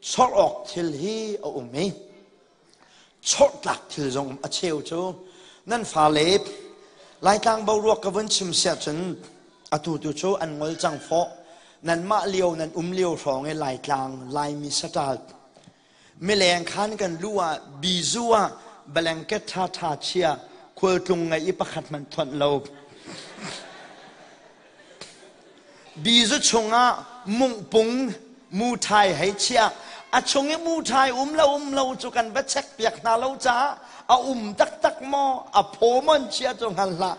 Chawrh awk thil hi a um i chawrh tlak thil zong a cheu cu nan fale Laitlang boruak ka vun chim siah cun atu tu cu an ngol cang fawh. Nanmah lio nan um lio hrawng i Laitlang Laimi saṭal mileng khan kan lu ah bizu ah blanket ṭhaṭha chia khualtlung ngei i pakhat hmanh thonh lo. Bizu chungah mungpung muṭhai hei chiah. A chung i muṭhai um lo um lo cu kan va check piak hna lo caah a um taktak maw a phaw maw an chiah cu hngal hlah.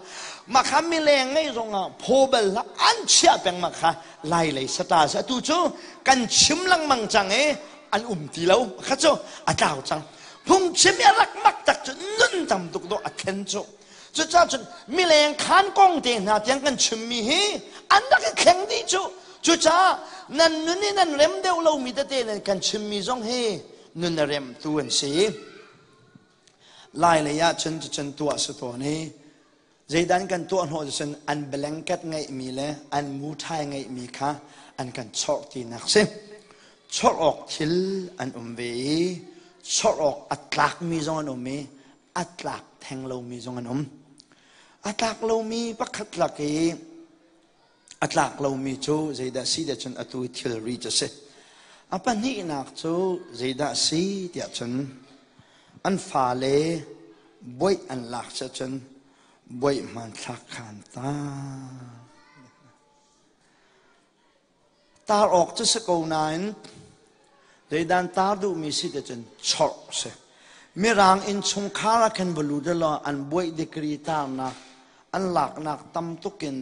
Mah kha mileng ngei zongah phaw bal hlah an chiah peng mah kha lai lei sata si. Atu cu kan chim lengmang cang i an um ti lo. Kha cu a tlau cang. Phungchim i a rak mak tak cu nun tam tuk dawh a thlen cu. Cucaah cun mileng khaan kong te hna tiang kan chimmi hi an rak i thleng dih cu. Cucaah nan nun i nan rem deuh lomi tete nan kan chimmi zong hi nun a remtu an si. Lai lei ah cun cucun tuah si tawn i zeidan kan tuah hnawh cun an blanket ngeihmi le an muṭhai ngeihmi kha an kan chawrh tinak si. Chawrh awk thil an um ve i chawrh awk a tlakmi zong an um i a tlak theng lomi zong an um. A tlak lomi pakhat lak i a tlak lomi cu zeidah si tiah cun atu thilri cu a si. A pahnihnak cu zeidah si tiah cun an fale boih an lak cun boih hmanthlak kha an tar. Tar awk cu si ko nain zeidan tar duhmi si te cun chorh si. Mirang innchungkhar ah khan va lut law an buaih degree tarnak an laknak tam tuk in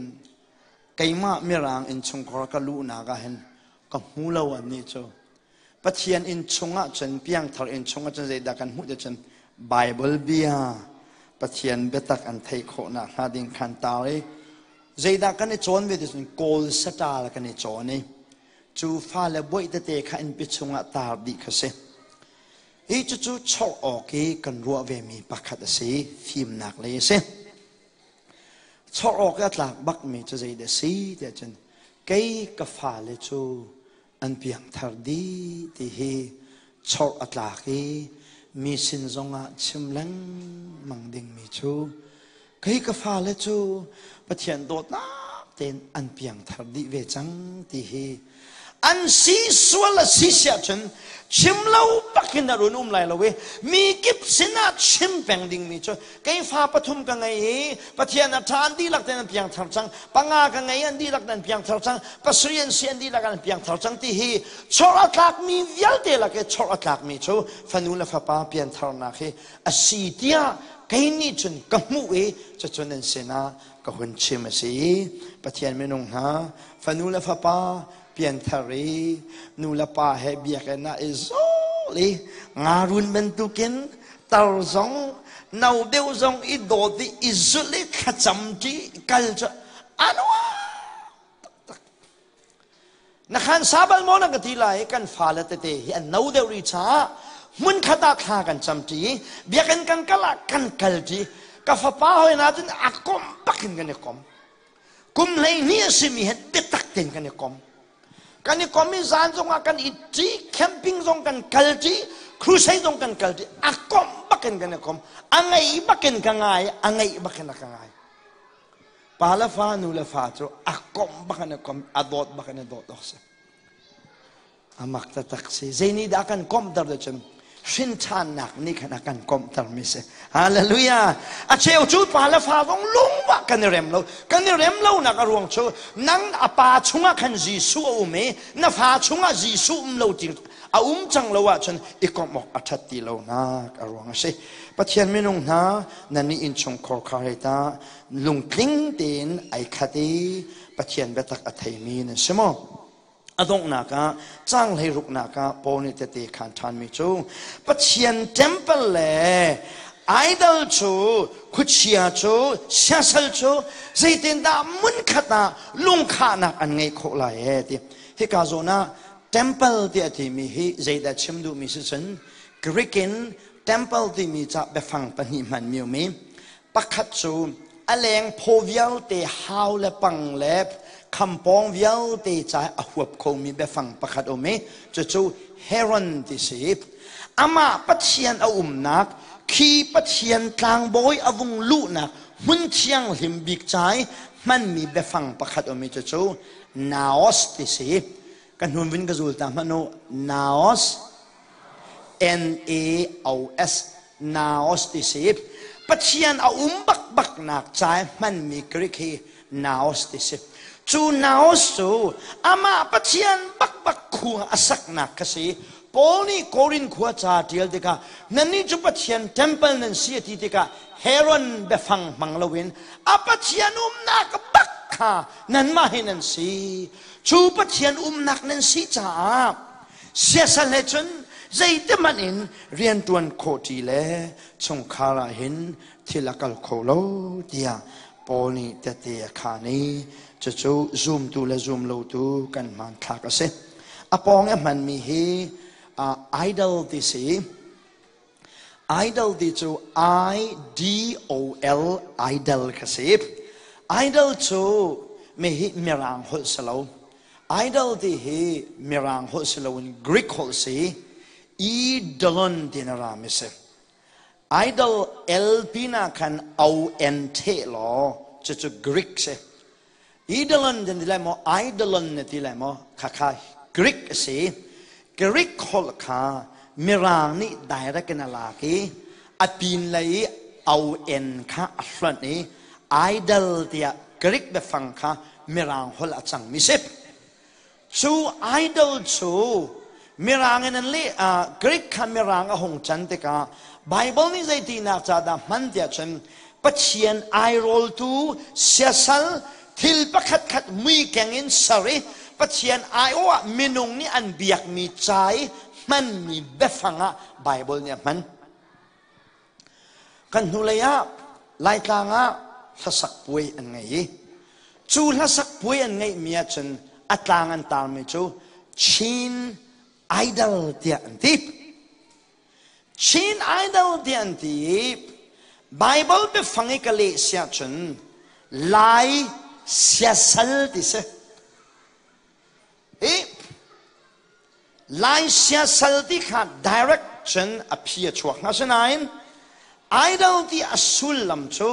keimah mirang innchungkhar ka luhnak ah hin ka hmu lo an nih cu. Pathian inn chungah cun piangthar inn chungah cun zeidah kan hmuh te cun Bible bia Pathian biatak an theih khawhnak hnga ding khan tar i Zeidah kan i cawn ve ti cun Kawl saṭal kan i cawn i cu fale boih tete kha innpi chungah tar dih kha si. Hi cucu chawrh awk i kan ruah vemi pakhat a si, fimnak lei a si. Chawrh awk i a tlak bakmi cu zeidah si tiah cun kei ka fale cu an piangthar dih ti hi chawrh a tlak i mi sin zongah chim lengmang dingmi cu kei ka fale cu Pathian dawtnak tein an piangthar dih ve cang ti hi an si sual a si siah cun chim lo bakin a run um lai lo i mi kip sinah chim peng dingmi cu kei fa pathum ka ngei i Pathian a ṭha an dihlak tein an piangthar cang panga ka ngei an dihlak an piangthar cang pasarih an si an dihlak an piangthar cang ti hi chawr a tlakmi vialte lak i chawr a tlakmi cu fanu le fapa piantharnak hi a si tiah kei nih cun ka hmuh i cucun an sinah ka hun chim a si. Pathian minung hna fanu le fapa pianthar i nu le pa he biakinn ah i zawl i ngarun bantukin tar zong no deuh zong i dawt i i zulh i thlacam ṭi kal cu a nuam taktak. Na khan sa bal maw na ka ti lai kan fale tete hi an no deuh rih caah hmunkhat ah thla kan cam ṭi biakinn kan kal ah kan kal ṭi ka fapa hoi na cun a kom bakin kan i kom. Kum 12 a simi he biatak tein kan i kom. Kan i kom i zan zongah kan i ṭi, camping zong kan kal ṭi, crusade zong kan kal ṭi. A kom bakin kan i kom. A ngeih bakin ka ngai, a ngeih bakin a ka ngai. Pa le fa, nu le fa cu a kom bakin a kom, a dawt bakin a dawt awk si. A mak taktak si. Zei nih dah a kan komhter ti cun hrinṭhannak nih khan a kan komhtermi si. Hallelujah. A cheu cu pa le fa zong lungvah kan i rem lo. Kan i rem lonak a ruang cu nang a pa chungah khan Jesuh a um i na fa chungah Jesuh um lo ti a um cang lo ahcun i komh awk a ṭhat ti lonak a ruang a si. Pathian minung hna nan nih innchungkhar khar hei ta lungtling tein ai khat i Pathian biatak a theimi nan si maw? A donghnak ah caang hleiruknak ah Paul nih tehte khaan ṭhanmi cu Pathian temple le idol cu khuachia cu siasal cu zeitindah hmunkhat ah lungkhahnak an ngeih khawh lai ee ti. Hika zawn ah temple tiah timi hi zeidah chim duhmi si cun Greek in temple timi ca biafang pahnih hmanmi um i pakhat cu a leng phaw vialte hau le pang le Khampawng vialte ca a huap khomi biafang pakhat um i cucu Heron ti si. Amah Pathian a umnak khi Pathian tlangbawi a vung luhnak hmun thianghlim bik ca i hmanmi biafang pakhat um i cucu Naos ti si. Ka hnun vin ka zul ta hmanh u. Naos N-A-O-S Naos ti si. Pathian a um bakbak nak ca i hmanmi Greek hi Naos ti si. Cu Naos cu amah Pathian bakbak khua a saknak kha si. Paul nih Korin khua ca ṭial tikah nannih cu Pathian temple nan si a ti tikah Heron biafang hmang loin a Pathian umnak bak kha nanmah hi nan si. Cu Pathian umnak nan si caah siasal he cun zeitihmanh in rianṭuan khawh ṭi le chungkhar ah hin thil a kal kho lo tiah Paul nih tehte a khaan i cucu zumtu le zumlotu kan hmanthlak a si. A pawng i a hmanmi hi idol ti si. Idol ti cu I-D-O-L idol kha si. Idol cu mi hi mirang holh si lo. Idol ti hi mirang holh si loin Greek holh si. Idolon ti na rami si. Idol L pina khan O N the law cucu Greek si. Idolon ti lai maw Idolon na ti lai maw khakha Greek a si. Greek holh kha Mirang nih direct in a lak i a pin lei i O-N kha a hlonh i idol tiah Greek biafang kha Mirang holh a cangmi si. Cu idol cu Mirang in an leh Greek kha Mirang a hung can tikah Bible nih zeitinak ca dah hman tiah cun Pathian airawltu siasal thil pakhatkhat muikeng in ser i Pathian aiawh ah minung nih an biakmi ca i hmanmi biafang ah Bible nih a hman. Kan hnulei ah Laitlang ah hlasak puai an ngei i cu hlasak puai an ngeihmi ahcun a tlang an tarmi cu Chin Idol tiah an ti. Chin Idol tiah an ti i Bible biafang i ka leh si ahcun Lai siasal ti si. I Lai siasal ti kha direct cun a phi a chuak hnga sinain idol ti a sullam cu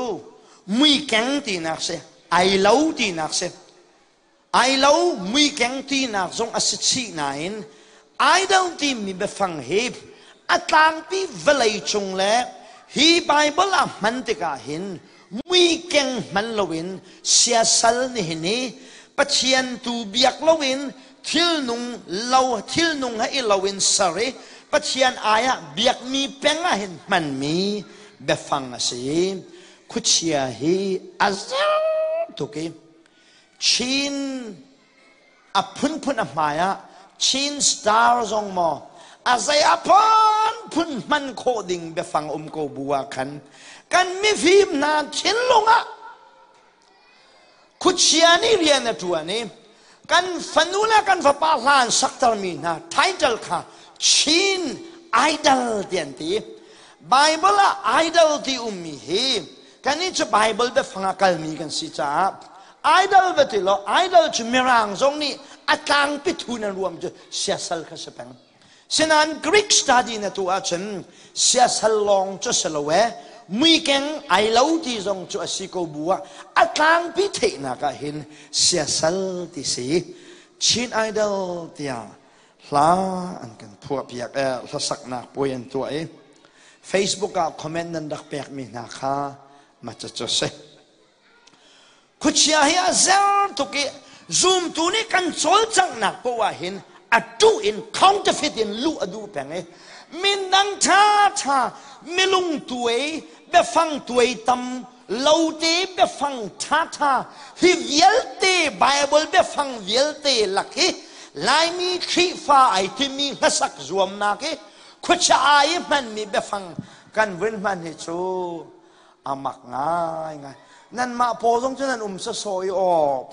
muikeng tinak si, ai lo tinak si. Ai lo muikeng tinak zong a si chih nain idol timi biafang hi a tlangpi vawlei cung le hi Bible ah hman tikah hin muikeng hman loin siasal nihin hi Pathian tu biak loin thilnung lo thilnung he i loin ser i Pathian ai ah biakmi peng ah hin hmanmi biafang a si. Khuachia hi a zer tuk i Chin a phunphun a hmai ah Chin star zong maw a zei a phunphun hman khawh ding biafang um ko bu ah khan kan mifim hna thinlung ah khuachia nih rian a ṭuan i kan fanu le kan fapa hlan saktermi hna title kha Chin Idol ti an ti. Bible ah idol ti ummi hi Kannih cu Bible biafang ah kalmi kan si caah idol va ti law idol cu mirang zong nih a tlangpi thu nan ruam cu siasal kha si peng. Sinain Greek study na tu ahcun siasal lawng cu si lo e muikeng ai lo ti zong cu a si ko bu ah a tlangpi theihnak ah hin siasal ti si. Chin Idol tiah hla an kan phuah piak e hlasaknak puai an tuah i Facebook ah comment nan rak pekmi hna kha ma cu si khuachia hi a zer tuk i zumtu nih kan cawlcanghnak poah ah hin a tu in counterfeit in luh a duh peng i mindang ṭha ṭha milung tuai biafang tuai tam lote biafang ṭhaṭha hi vialte Bible biafang vialte lak hi Laimi Khrihfa ai timi hlasak zuamnak hi khuachia ai hmanmi biafang kan vun hman hi cu a mak ngaingai. Nanmah paw zong cu nan um sawsawh i awk.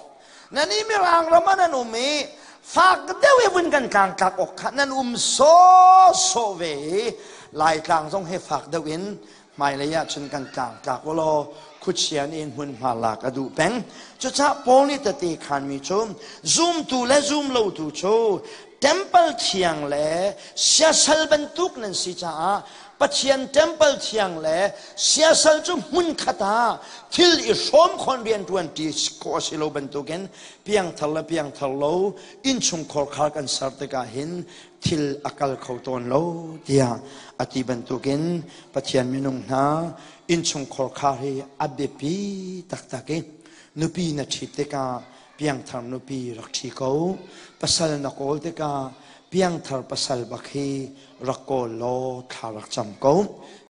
Nan i Mirang ram ah nan um i fak deuh i vun kan tlangtlak awk kha nan um sawsawh ve i Laitlang zong hi fak deuh in hmailei ah cun kan tlangtlak u law. Khuachia nih hmunhma lak a duh peng. Cucaah Paul nih tete khanmi cu zumtu le zumlotu cu temple thiang le siasal bantuk nan si caah Pathian temple thiang le siasal cu hmunkhat ah thil i hrawm khon rianṭuan ṭi khawh a si lo bantukin piangthar le piangthar lo innchungkhar khar kan ser tikah hin thil a kal kho tawn lo tiah a ti bantukin Pathian minung hna, innchungkhar khar hi a biapi taktak i nupi na ṭhit tikah piangthar nupi rak ṭhi ko. Pasal na kawl tikah piangthar pasal bak hi rak kawl law thla rak cam ko.